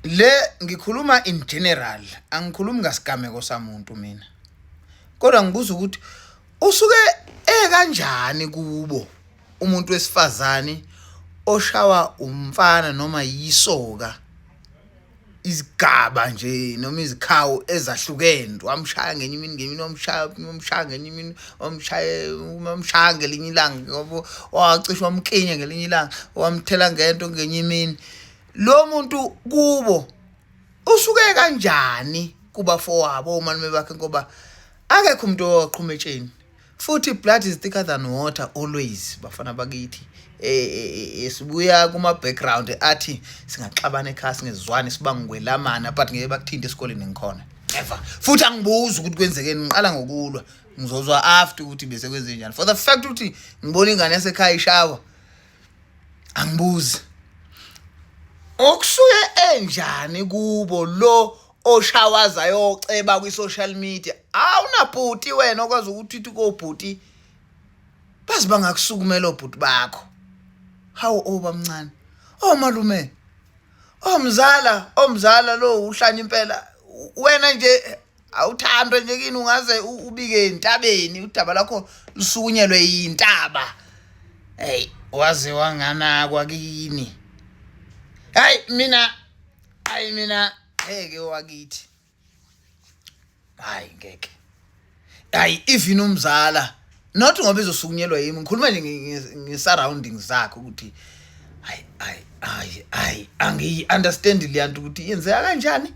Le ngikhuluma in general, angikhulumi ngasigameko samuntu mina, kodwa ngibuza ukuthi usuke ekanjani kubo umuntu wesifazane oshawa umfana noma yisoka izigaba nje noma izikhawu ezahlukene, wamshaya ngenye imini, ngenye imini wamshaya, wamshaya ngenye imini, wamshaya, wamshaya ngelinye ilanga, wacishe wamkinya ngelinye ilanga, wamthela ngento ngenye imini. Lo muntu kubo usuke kanjani kubafowabo, omalume bakhe? Ngoba akekho umuntu owaqhuma etsheni, futhi blood is thicker than water always. Bafana bakithi, sibuya kuma background athi singaxabana ekhaya, singezwani, sibangwelamana, but ngeke bakuthinte esikoleni ngikhona, never. Futhi angibuzi ukuthi kwenzekeni, ngiqala ngokulwa, ngizozwa after ukuthi bese kwenze njani. For the fact ukuthi ngibona ingane yasekhaya ishawa, angibuzi. Okusuke enjani kubo lo oshawazayo oceba kwi-social media? Awunabhuti wena okwazi ukuthi uthi kobhuti bazi bangakusukumela obhuti bakho? Hawu, obamncane, omalume, omzala, omzala lo uhlanya impela. Wena nje awuthandwe nje kini, ungaze ubike entabeni, udaba lakho lusukunyelwe yintaba. Hey, waze wanganakwa kini. Hayi mina, hayi mina, ngeke wakithi, hayi ngeke, hayi even umzala, not ngoba izosukunyelwa yimi, ngikhuluma nje nge-surroundings zakhe ukuthi hayi, hayi, hayi, hayi, angiyi-understand leya nto ukuthi yenzeka kanjani.